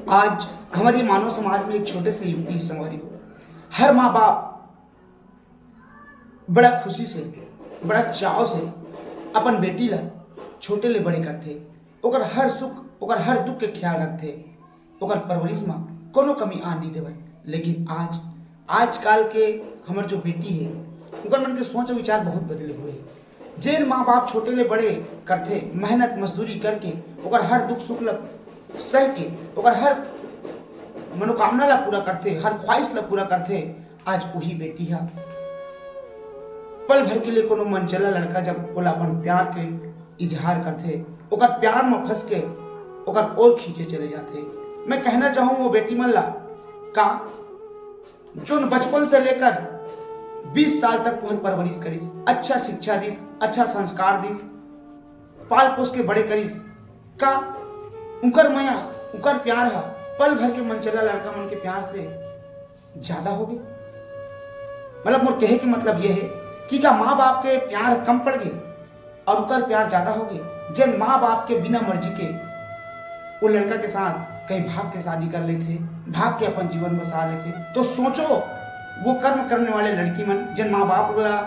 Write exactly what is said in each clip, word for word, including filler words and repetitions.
आज हमर ये मानव समाज में एक छोटे से युक्ति हे संगवारी हो। हर माँ बाप बड़ा खुशी से, बड़ा चाव से अपन बेटी ला छोटे ले बड़े करथे, ओकर हर सुख, ओकर हर दुख के ख्याल रखथे, ओकर परवरिश म कोनो कमी आन नइ देवय। लेकिन आज, आजकाल के हमर जो बेटी हे, ओकर मन के सोच विचार बहुत बदले हुए हे। जेन माँ बाप छोटे ले बड़े करथे, मेहनत मजदूरी करके, ओकर हर दुख सुख ल सह के, ओकर हर मनोकामना ला पूरा करथे, हर ख्वाहिश ला पूरा करथे, आज उही बेटी हा पल भर के लिए कोनो मनचला लड़का जब ओला अपन प्यार के इजहार करथे, ओकर प्यार म फंस के ओकर ओर खींचे चले जाथे। मैं कहना चाहूँ वो बेटी मन ला, का जोन बचपन से लेकर बीस साल तक तुहर परवरिश करिस, अच्छा शिक्षा दिस, अच्छा संस्कार दिस, पाल पोस के बड़े करिस, का उनकर मया, उनकर प्यार ह पल भर के मनचला लड़का मन के प्यार से ज्यादा हो गई? मतलब मोर कहे के मतलब ये है कि क्या माँ बाप के प्यार कम पड़ गए और उनकर प्यार ज्यादा हो गए? जेन माँ बाप के बिना मर्जी के वो लड़का के साथ कहीं भाग के शादी कर लेथे, भाग के अपन जीवन बसा लेथे, तो सोचो वो कर्म करने वाले लड़की मन जेन माँ बाप ला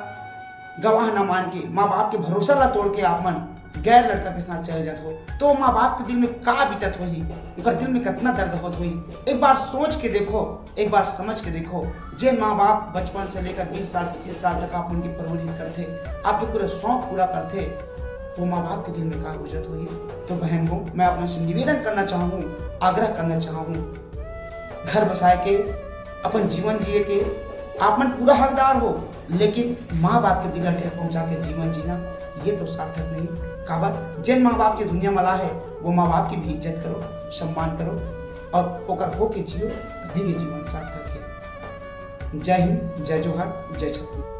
गवाह ना मान के, माँ बाप के भरोसा ला तोड़ के आप मन गैर लड़का के साथ चले जात हो, तो माँ बाप के दिल में का बीतत होही, उनकर दिल में कितना दर्द होत होही। एक बार सोच के देखो, एक बार समझ के देखो, जेन माँ बाप बचपन से लेकर बीस साल, पच्चीस साल तक आप उनकी परवरिश करथे, आपके पूरे शौक पूरा करथे, वो माँ बाप के दिल में का गुजरत होही। तो बहन हो, मैं आप मन से निवेदन करना चाहूँ, आग्रह करना चाहूँ, घर बसाए के, अपन जीवन जिए के आप मन पूरा हकदार हो, लेकिन माँ बाप के दिल ला ठेस पहुँचा के जीवन जीना, ये तो सार्थक नहीं। काबर, जेन माँ बाप के दुनिया में ला है, वो माँ बाप की भी इज्जत करो, सम्मान करो, और ओकर होके जियो, अभी ये जीवन सार्थक है। जय हिंद, जय जोहार, जय छत्तीसगढ़।